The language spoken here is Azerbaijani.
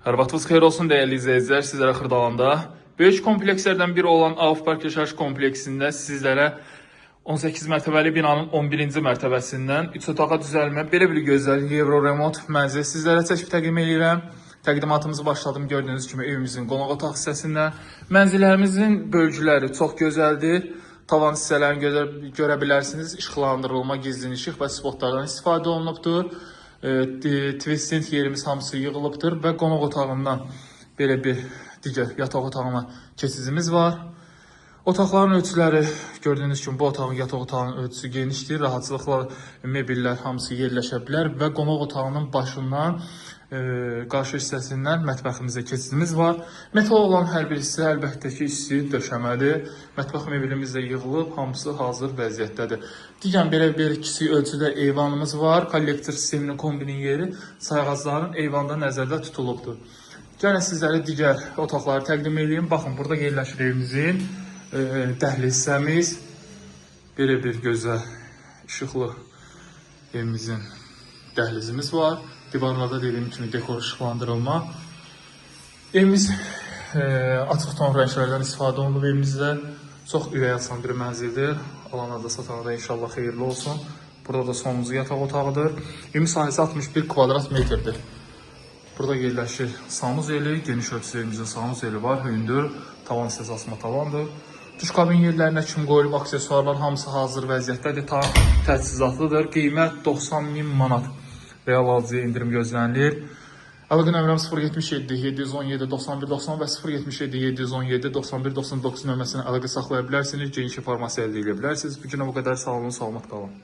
Hər vaxtınız xeyir olsun dəyərli izləyicilər, sizlərə Xırdalanda böyük komplekslərdən biri olan Avf Park Yaşayış kompleksində sizlərə 18 mərtəbəli binanın 11-ci mərtəbəsindən 3 otağa düzəlmə belə bir gözəl Euro remont mənzil sizlərə çəkib təqdim edirəm. Təqdimatımızı başladım gördüyünüz kimi evimizin qonaq otaq hissəsindən. Mənzillərimizin bölgüləri çox gözəldir. Tavan hissələrini görə bilərsiniz. İşıqlandırılma, gizlin işıq və spotlardan istifadə olunubdur. Twisting yerimiz hamısı yığılıbdır və qonaq otağından belə bir digər yataq otağına keçidimiz var. Otaqların ölçüləri gördüyünüz kimi bu otağın yataq otağının ölçüsü genişdir. Rahatçılıqla mebellər hamısı yerləşə bilər və qonaq otağının başından qarşı hissəsindən mətbəximizə keçidimiz var. Metal olan hər bir hissə əlbəttə ki, isti döşəmədir. Mətbəx mebelimiz də yığılıb, hamısı hazır vəziyyətdədir. Digər belə bir kiçik ölçüdə eyvanımız var. Kollektor sisteminin kombinin yeri sayğacların eyvanda nəzərdə tutulubdur. Gəlin sizlərə digər otaqları təqdim edeyim. Baxın, burada yerləşir evimizin dəhliz hissəmiz. Belə bir gözəl işıqlı evimizin dəhlizimiz var. Divarlarda dediyim kimi dekor işıqlandırılma. Evimiz açıq ton rənglərdən istifadə olunub evimizdə. Çox ürək açan bir mənzildir. Alana da satana da inşallah xeyirli olsun. Burada da sonuncu yataq otağıdır. Evin sahəsi 61 kvadrat metrdir. Burada yerləşir sanuzeli, geniş ölçüsü evimizin sanuzeli var, hündür, tavan hissəsi asma tavandır. Duş kabin yerlərinə kim qoyulub, aksesuarlar hamısı hazır vəziyyətdədir, tam təchizatlıdır. Qiymət 90 min manat. Real alıcıya endirim gözlənilir. Əlaqə nömrəm 077 717 91 90 və 077 717 91 99 nömrəsinə əlaqə saxlaya bilərsiniz. Geniş informasiya əldə edə bilərsiniz. Bu günə bu qədər. Sağ olun, salamat qalın.